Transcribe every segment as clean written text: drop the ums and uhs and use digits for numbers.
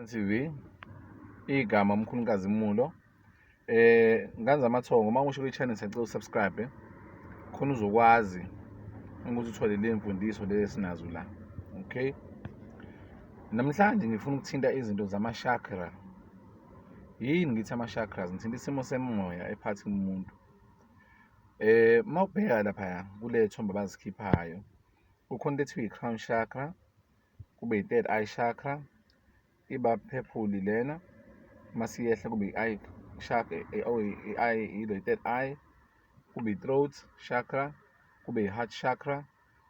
TV, igama uMkhulu Nkazimulo. Ngane zamathongo, uma usho kwi-channel siyacela usubscribe khona uzokwazi ukuthi uthole le mfundiso le esinazo la. Okay, namhlanje ngifuna ukuthinta izinto zama-chakra. Yini ngithi ama-chakras? Ngithinta isimo semoya ephakathi komuntu. Uma ubheka laphaya kule thombe abazikhiphayo, kukhona into ethiwa i-crown chakra, kube i-third eye chakra, iba purple lena, masiyehla kube i-eye chakra, oh, i-eye ilo i-third eye, kube i-throat chakra, kube i-heart chakra,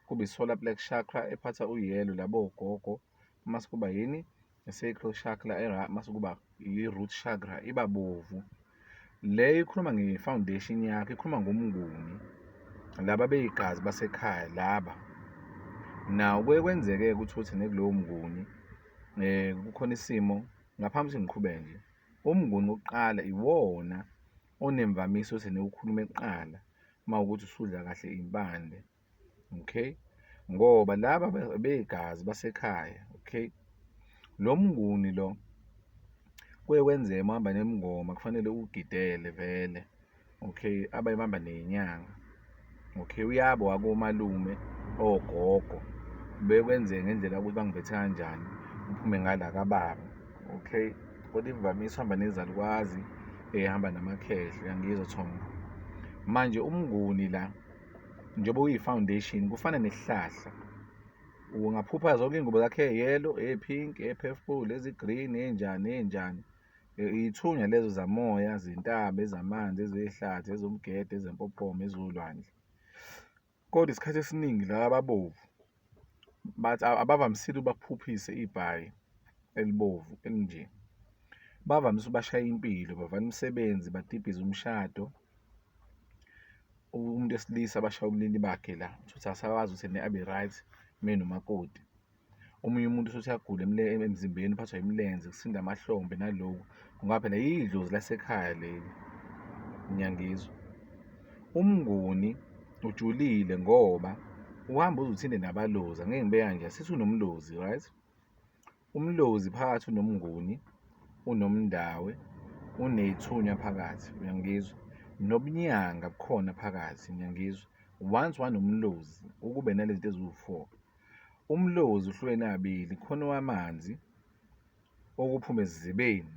kube i-solar plexus chakra ephatha uyelo labo ogogo, mase kuba yini i-sacral chakra era, mase kuba i-root chakra iba bovu. Le ikhuluma nge-foundation yakho, ikhuluma ngomnguni, laba beyigazi basekhaya laba. Naw kuye kwenzeke ukuthi uthi nekulowo mnguni kukhona isimo ngaphambi ukuthi ngiqhubeke nje. Umnguni wokuqala iwona onemvamisa ukuthi niwukhulume kuqala uma ukuthi usudla kahle impande. Okay, ngoba laba begazi basekhaya, okay, lo mnguni lo kuye kwenzeka uhamba nemngoma kufanele ugidele vele. Okay, abaye bahamba nenyanga. Okay, uyabo wakomalume ogogo bekwenzeka ngendlela ukuthi bangiphethe kanjani, uphume ngala kababa. Okay, kodwa imvamisa uhamba nezalukwazi, ehamba namakhehla, uyangizwa Thongo. Manje umnguni la njengoba uyi-foundation kufana nesihlahla, ungaphupha zonke iy'ngubo zakhe ey'yellow, ey'pink, ey'purple, ezi-green, ey'njani ey'njani, iy'thunywa lezo zamoya, zintaba, ezamanzi, ezehlathi, ezomgede, ezempophoma, ezolwandle. Kodwa isikhathi esiningi laba ababovu bathi abavamisile bakuphuphise ibhayi elibovu elinje, bavamise ubashaya impilo, bavala umsebenzi, badibhize umshado. Umuntu wesilisa bashaya ubulili bakhe la, uthi asakwazi ukuthi abe right menomakoti. Omunye umuntu uthi uyagula emzimbeni, uphathwa imilenze, kusinda amahlombe naloku, ngoba phela yidlozi lasekhaya leli. Ngiyangizwa. Umnguni ujulile ngoba uhamba uze uthinte nabalozi, angeke ngibe kanje, sithi unomlozi, right? Umlozi phakathi unomnguni, unomndawe, uney'thunywa phakathi, uyangizwa? Nobunyanga bukhona phakathi, ngiyangizwa. Once wanomlozi ukube nalezi zinto eziwu-four. Umlozi uhlukene kabili, khona owamanzi okuphuma esizibeni,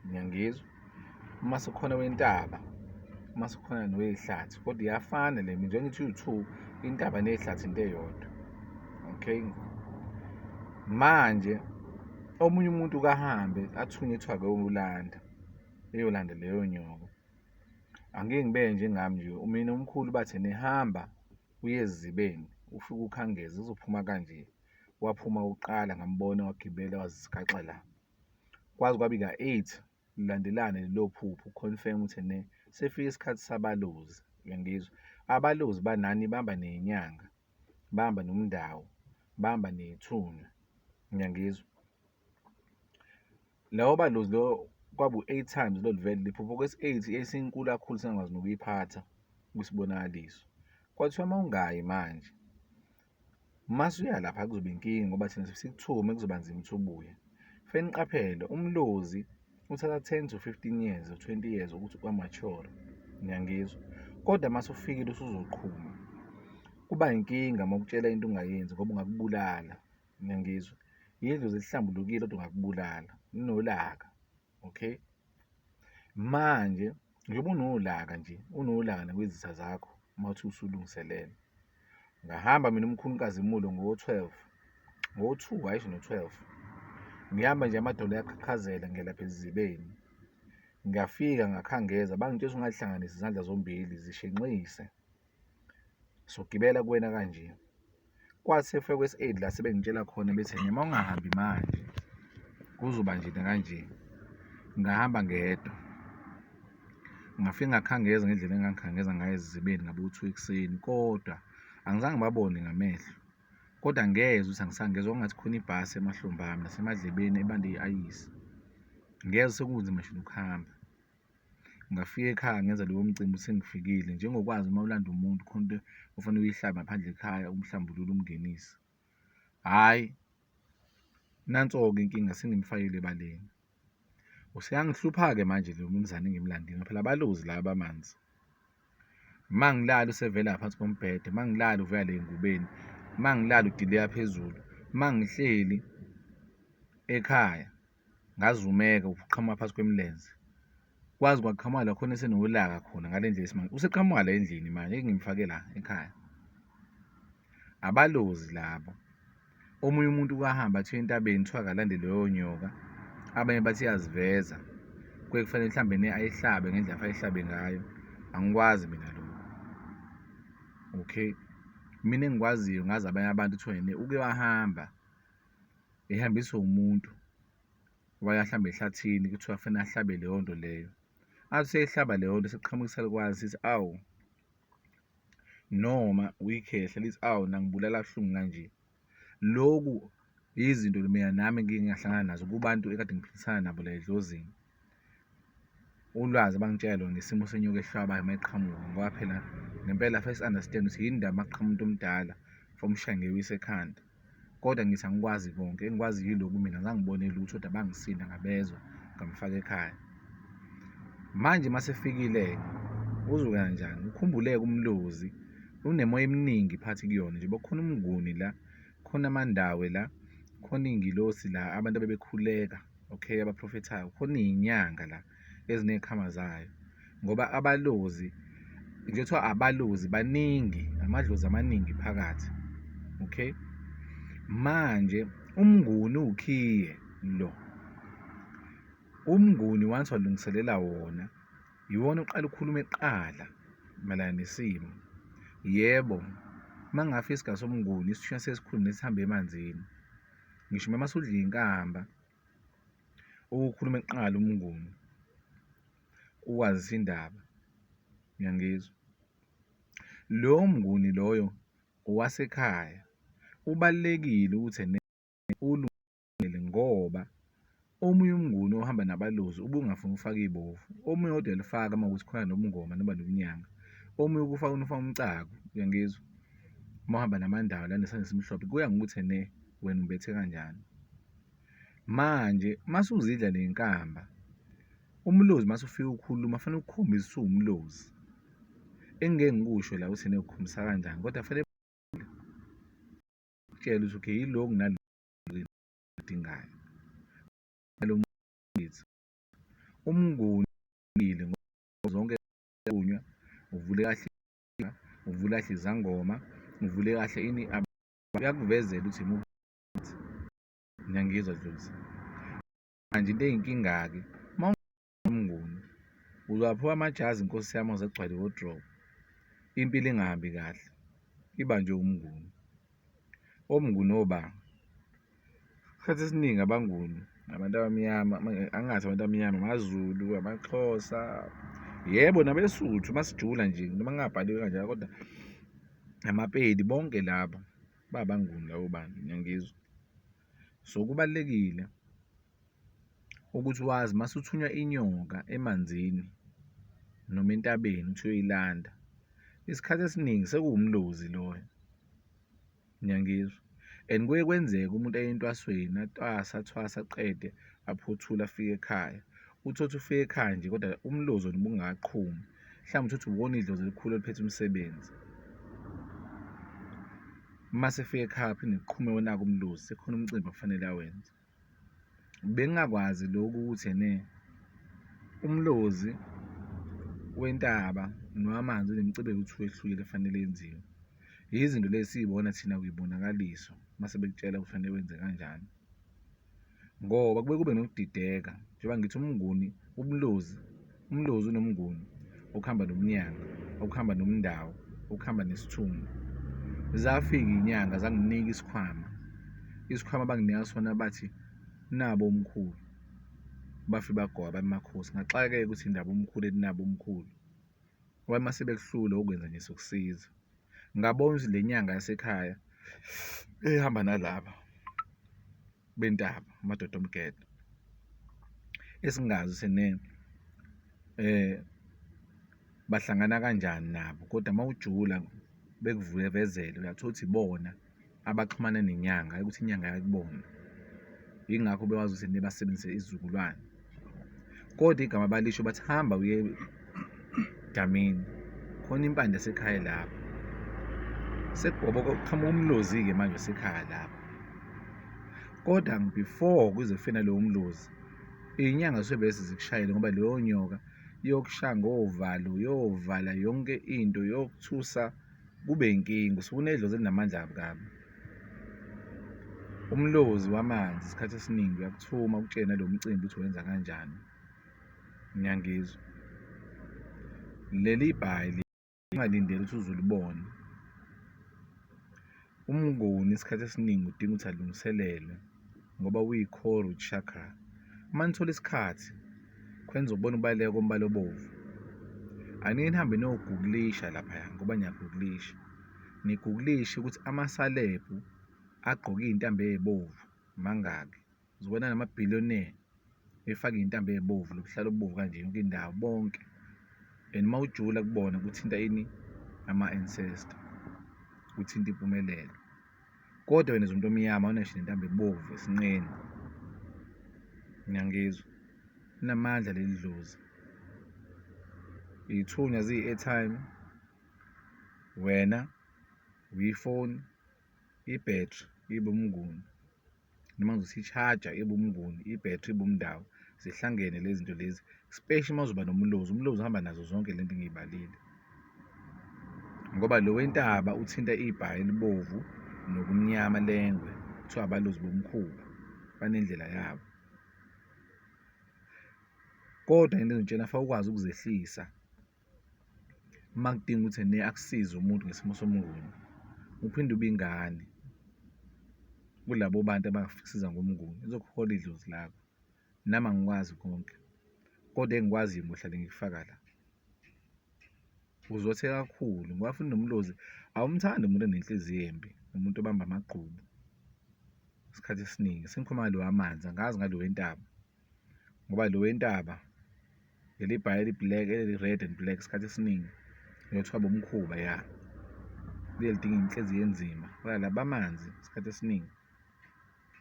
ngiyangizwa, mase kukhona wentaba, mase kukhona nowehlathi, kodwa iyafana le njengoba ngithi uyi-two, intaba nehlathi into eyodwa. Okay, manje omunye umuntu kahambe athunywe kuthiwa kuyolanda, eyolanda leyo nyoko. Angike ngibe njengami nje mina umkhulu bathe nihamba uye esizibeni ufike ukhangeze uzophuma kanje. Waphuma uqala ngambona wagibela wazigaxa la, kwaze kwabe ka-8 lilandelane lelo phupho confirm ukuthi ne sefike isikhathi sabalozi. Uyangizwa? Abalozi banani bahamba nenyanga, bahamba nomndawo, bahamba ney'thunywa. Ngiyangizwa? Lawo balozi lo kwabu 8 times lo livele liphupho kwesi-8 esinkulu kakhulu singakwazi nokuyiphatha kwisibonakaliso. Kwathiwa uma ungayi manje, mase uya lapha kuzoba inkinga ngoba thina sikuthume kuzoba nzima ukuthi ubuye. Fanele niqaphele umlozi uthatha 10 to 15 years or 20 years ukuthi uba-mature. Ngiyangizwa? Kodwa mase ufikile usuzoqhuma, kuba inkinga uma ukutshela into ungayenzi ngoba ungakubulala. Ngiyangizwa? Yidlozi elihlambulukile kodwa ungakubulala, linolaka. Okay, manje njengoba unolaka nje, unolaka nakwizitha zakho uma uthi usulungiselele. Ngahamba mina uMkhulu Nkazimulo ngo-12, ngo-2 hhayi no-12, ngihamba nje amadolo ayaqhaqhazela ngiyalapha esizibeni. Ngiyafika ngakhangeza, bangitshela ukuthi ungazihlanganisi izandla zombili zishenxise, sogibela kuwena kanje. Kwathi sekufika kwesi-8 la sebengitshela khona bethi noma ungahambi manje kuzoba nje nakanje. Ngahamba ngedwa, ngafika ngakhangeza ngendlela engangikhangeza ngayo esizibeni ngabo-2 ekuseni, kodwa angizange ngibabone ngamehlo, kodwa ngezwa ukuthi angisangezwa, kwangathi khona ibhasi emahlombe ami nasemadlebeni ebande i-ayisi. Ngezwa sekunzima nje nokuhamba. Ngafika ekhaya ngenza lowo mcimbi sengifikile, njengokwazi uma ulanda umuntu khona into ofanele uyihlabe ngaphandle ekhaya umhlambulule umngenise. Hhayi, Nanso-ke inkinga sengimfakile ebaleni. Useyangihlupha-ke manje lo mnumzane engimlandile phela abalozi laba amanzi. Uma ngilala usevela ngaphansi kombhede, uma ngilala uvela le ngubeni, uma ngilala udiliya phezulu, uma ngihleli ekhaya ngazumeka uqhamuka phakathi kwemilenze. Kwaze kwaqhamuka la khona esenolaka khona ngale ndlela esimanga, useqhamuka la endlini manje engimfake la ekhaya. Abalozi labo. Omunye umuntu ukahamba athiwe entabeni kuthiwa akalande leyo nyoka, abanye bathi iyaziveza, kuye kufanele mhlawumbe ne ayihlabe ngendlela afanele ayihlabe ngayo. Angikwazi mina lokho. Okay, mina engikwaziyo ngazi abanye abantu kuthiwa yena uke wahamba ehambiswa umuntu waya mhlawumbe ehlathini kuthiwa kufanele ahlabe leyo nto leyo. Athi useyihlaba leyo nto sekuqhamuka isalukwazi sithi awu noma uyikhehla lithi awu nangibulala kabuhlungu kanje. Lokhu izinto mina nami ngike ngahlangana nazo kubantu ekade ngiphilisana nabo la edlozini. Ulwazi abangitshela lona ngesimo senyoka ehlwabayo uma iqhamuka ngoba phela ngempela first understand ukuthi yini ndaba uma kuqhamuka umuntu omdala umshaye ngewisa ekhanda. Kodwa ngithi angikwazi konke, engikwaziyo yilokhu mina azange ngibone lutho kodwa bangisinda ngabezwa ngamfaka ekhaya. Manje uma sefikile-ke uzokwenza njani? Ukhumbuleke umlozi unemoya eminingi phakathi kuyona nje khona umnguni la, khona amandawe la, khona iy'ngilosi la, abantu abebekhuleka okay abaprofethayo, khona iy'nyanga la eziney'khama zayo ngoba abalozi nje kuthiwa abalozi baningi, amadlozi amaningi phakathi okay. Manje umnguni uwukhiye lo, umnguni once walungiselela wona yiwona oqala ukhulume kuqala mayelana nesimo. Yebo, uma ngafa isiga somnguni isithunywa sesikhulu nesihambe emanzini, ngisho noma sudla inkamba ukukhuluma kuqala umnguni ukwazisa indaba, uyangizwa? Lowo mnguni loyo owasekhaya, ubalulekile ukuthi ene ulungele ngoba omunye umnguni ohamba nabalozi ubungafuni ukufaka iy'bovu, omunye kodwa uyalifaka uma kuwukuthi khona nobungoma noma nobunyanga, omunye ukufaka unofaka umcako, uyangizwa? Uma uhamba namandawo la nesandla esimhlophe kuya ngokuthi ene wena umbethe kanjani. Manje mase uzidla le nkamba, umlozi mase ufika ukhuluma fanele ukukhombise usuwumlozi. Engike ngikusho la ukuthi ene ukukhombisa kanjani kodwa fanele ukutshela ukuthi okay yilokhu nalokhu odingayo. Nalo muntu umnguni zonke unywa uvule kahle uvule kahle izangoma uvule kahle ini uyakuvezela ukuthi imuphi ngiyangizwa dlozi. Manje into eyinkinga-ke uma umnguni uzowaphiwa amajazi nkosi yami aze agcwale i-wardrobe impilo ingahambi kahle ibanjwe umnguni. Omnguni oba isikhathi esiningi abanguni abantu abamnyama angathi abantu abamnyama amaZulu, amaXhosa yebo nabeSuthu masijula nje noma ngingabhaliwe kanjalo kodwa amaPedi bonke labo babanguni labo bantu ngiyangizwa. So kubalulekile ukuthi wazi mase uthunywa inyoka emanzini noma entabeni uthi uyoyilanda, isikhathi esiningi sekuwumlozi loyo, niyangizwa? And kuye kwenzeke umuntu aye entwasweni atwase athwase aqede aphothule afike ekhaya. Uthole ukuthi ufike ekhaya nje kodwa umlozi wona ubungakaqhumi, mhlawumbe uthole ukuthi uwona idlozi elikhulu eliphethe umsebenzi. Mase efika ekhaya kuphinde kuqhume wona-ke umlozi sekukhona umcimbi okufanele awenze. Bengingakwazi lokhu ukuthi ene umlozi wentaba nowamanzi unemicimbi ewuthu ehlukile efanele yenziwe. Yizinto lezi esiy'bona thina kuyibonakaliso mase bekutshela kufanele wenze kanjani. Ngoba kubuye kube nokudideka njengoba ngithi umnguni umlozi umlozi unomnguni okuhamba nomnyanga okuhamba nomndawo okuhamba nesithungu. Zafika iy'nyanga zanginika isikhwama, isikhwama abanginika sona bathi nabo omkhulu bafe bagoba bamakhosi. Ngaxakeka ukuthi yini ndaba omkhulu ethi nabo omkhulu ngoba mase bekuhlula okwenza nje sokusiza. Ngabona ukuthi le nyanga yasekhaya ehamba nalaba bentaba amadoda omgede esingazi sene bahlangana kanjani nabo kodwa mawujula bekuvezele uyathola ukuthi ibona abaxhumana nenyanga hhayi ukuthi inyanga yakubona. Yingakho bekwazi ukuthi nibasebenzise isizukulwane. Kodwa igama balisho bathi hamba uye damini khona impande yasekhaya lapho. Sekubhoboka kuqhamuka umlozi-ke manje wasekhaya lapho. Kodwa before kuze kufike nalowo mlozi, iy'nyanga zisuke vele sezikushayile ngoba leyo nyoka iyokushaya ngovalo, yovala yonke into, yokuthusa kube inkinga. Usuke unedlozi elinamandla kabi kabi. Umlozi wamanzi isikhathi esiningi uyakuthuma ukutshele nalo mcimbi ukuthi wenza kanjani. Ngiyangizwa. Leli bhayi ungalindeli ukuthi uze ulibone. Umnguni isikhathi esiningi udinga ukuthi alungiselelwe ngoba uyi-core root chakra. Uma nithola isikhathi kwenza ukubona ukubaluleka kombala obovu. Aniye nihambe niyogugulisha laphaya ngoba niyagugulisha. Nigugulishe ukuthi amasalebhu agqoke iy'ntambo ey'bovu mangaki. Uzobona nama-billionaire efake iy'ntambo ey'bovu lobuhlalo obubovu kanje yonke indawo bonke. And uma ujula kubona kuthinta ini? Ama-ancestor, kuthinta impumelelo. Kodwa wena as umuntu omnyama awunayo ngisho nentambo ebovu esinqeni. Ngiyangizwa. Linamandla leli dlozi. Iy'thunywa ziyi-airtime, wena uyifoni, ibhethri ibe umnguni noma ngizothi i-charger ibe umnguni, ibhethri ibe umndawo. Zihlangene lezi zinto lezi, especially uma uzoba nomlozi. Umlozi uhamba nazo zonke le nto engiyibalile ngoba lo wentaba uthinta ibhayi elibovu nokumnyama lengwe, kuthiwa abalozi bomkhuba, banendlela yabo. Kodwa into engizotshela fanele ukwazi ukuzehlisa uma kudinga ukuthi ene akusize umuntu ngesimo somnguni, uphinde ube ingane kulabo bantu abangakusiza ngomnguni, lizokuhola idlozi lakho. Nami angikwazi konke kodwa engikwaziyo ngiyohlale ngikufaka la. Uzothe kakhulu ngoba futhi nomlozi awumthandi umuntu onenhliziyo embi, umuntu obamba amagqubu isikhathi esiningi. Sengikhuluma ngalo wamanzi, angazi ngalo wentaba ngoba lo wentaba leli bhayi eli-black, eli-red and black isikhathi esiningi kuthiwa bomkhuba ya liye lidinga inhliziyo enzima. Kodwa laba bamanzi isikhathi esiningi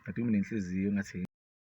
badinga nenhliziyo engathi.